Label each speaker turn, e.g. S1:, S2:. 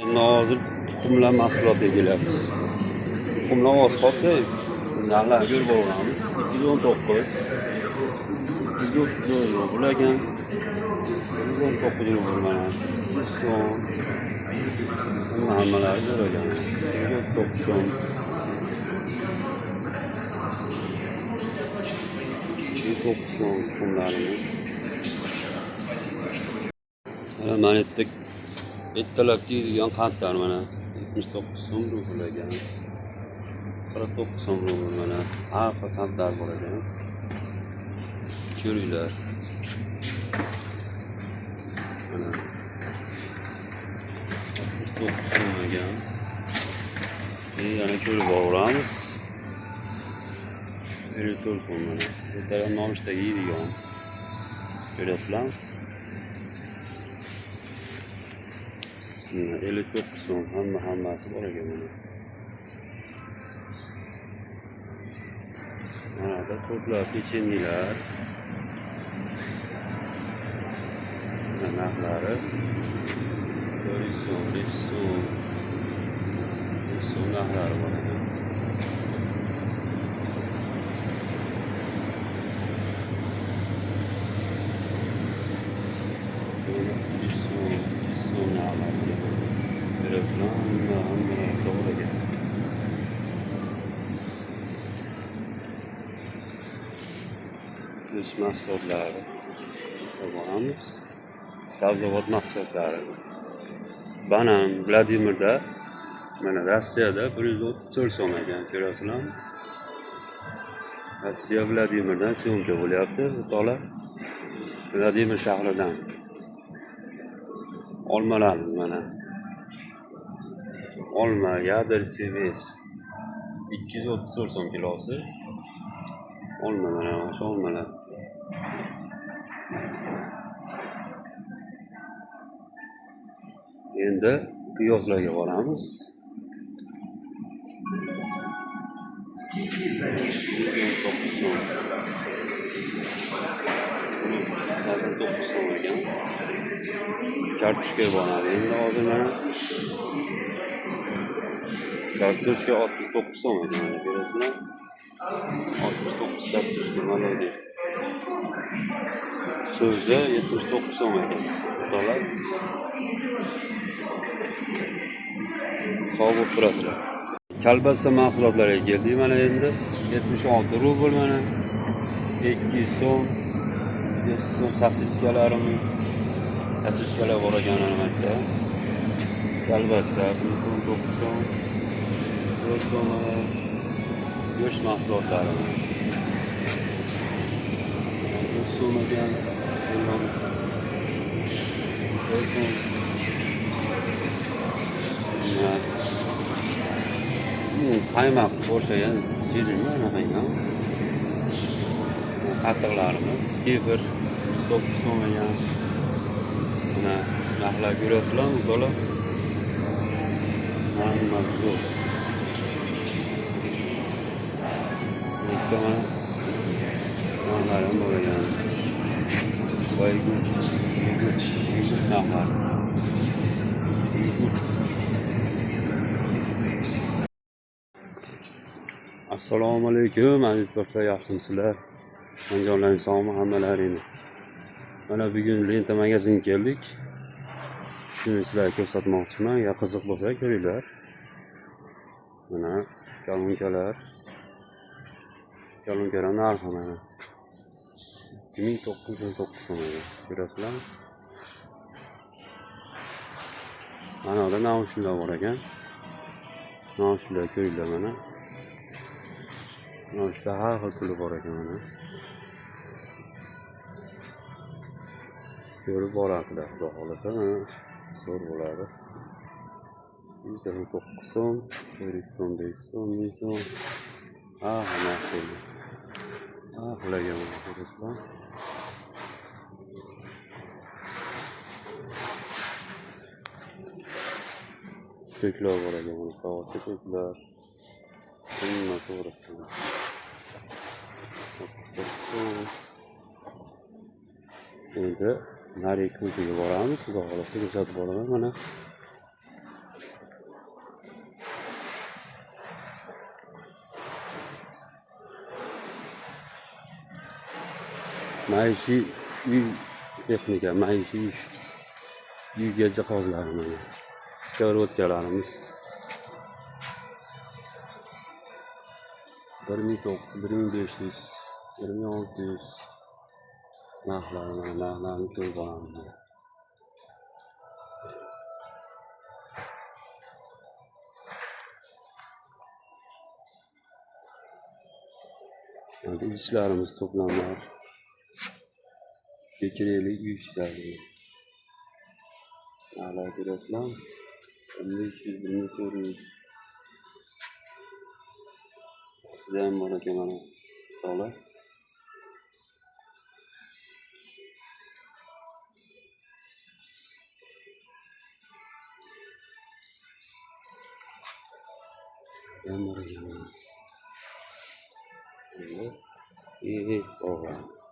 S1: Endi hozir tuxumlar mahsulotiga kelyapmiz. Tuxumlar oz qoldi. Narxlarni ko'rib olamiz. 219, 230 rubl ekan. 119 rubl mana. 100 so'm. Hammalari zo'r ekan. 139 so'm. 109 so'm tuxumlarimiz. Mana mana yerda ertalab deydigan qandlar mana 79 so'm rubl ekan. 49 so'm rubl mana. Har xil qandlar bor ekan. Ko'ringlar. Mana 69 so'm ekan. Yana ko'rib boramiz. 54 so'm mana. Ertalab nonushtaga yeydigan. Ko'rasizlarmi? 59 so'm hammasi bor ekan mana. Mana da tortlar, pechenyelar. Mana narxlari 400 so'm, 5 so'm. 5 so'm narxlari bor ekan. 5 so'm, 5 so'm narxlari. Ko'rasizlar, hamma narsa bor ekan. Go'sht mahsulotlari boramiz. Sabzavot mahsulotlari. Banan Vladimirda, mana Rossiyada 134 so'm ekan, ko'rasizlarmi? Rossiya Vladimirdan syomka bo'lyapti, o'rtoqlar. Vladimir shahridan. Olmalarimiz mana. Olma Yadir Seves 234 so'm kilosi. Olma mana o'sha olmalar. Endi piyozlarga boramiz. 119 so'm. 99 so'm ekan. Kartoshka boradi. Endi hozir mana kartoshka 69 so'm ekan, mana ko'rasizlar. 69 kartoshka malodiy. So'zi 79 so'm ekan. O'rtoqlar. Sog' bo'lib turasizlar. Kolbasa mahsulotlariga keldik mana endi. 76 rubl mana. 200 so'm. 7 so'm sosiskalarimiz. Sosiskalar bor ekan mana bu yerda. Kolbasa 19 so'm. 4 so'm mana. Go'sht mahsulotlari. 4 so'm ekan. 4 so'm. Qaymoq o'xshagan shirinmi anaqangi. Qatiqlarimiz kefir 9 so'm ekan. Mana narxlar ko'ryapsizlarmi, ukalar? Hammasi zo'r. Bu yerda mana narxlari ham bor ekan. Baygurt, yugurt, yugurt narxlari. Yugurt. Assalomu alaykum aziz do'stlar, yaxshimisizlar? Andijonlaring sog'mi hammalaringni? Mana bugun Lenta magazinga keldik. Shuni sizlarga ko'rsatmoqchiman. Agar qiziq bo'lsa ko'ringlar. Mana kolonkalar. Kolonkalar narxi mana 2909 so'm ekan. Ko'rasizlarmi? Mana bu yerda naushniklar bor ekan. Naushniklar ko'ringlar mana. Naushniklar har xil turi bor ekan mana. Ko'rib borasizlar, xudo xohlasa mana zo'r bo'ladi. 129 so'm, 400 so'm, 5 so'm, 1000 so'm. Ha, narxi. Ha, xil mana ko'rasizlar. To'klar bor ekan, mana soatli to'klar. Hammasi bor ekan. 69. Endi narigi ko'chaga boramiz, xudo xohlasa ko'rsatib boraman mana. Maishiy uy texnika, maishiy uyga jihozlari mana. Сковородка larimiz. 1500, 1600 narxlari mana, narxlarni ko'rib olamiz mana. Endi idishlarimiz, to'plamlar. Kerakli uy ishlari. Narxlar ko'ryapsizlar. 1500, 1400. Sizda ham bor ekan mana tola. Ham bor ekan mana. Endi, o'g'lim.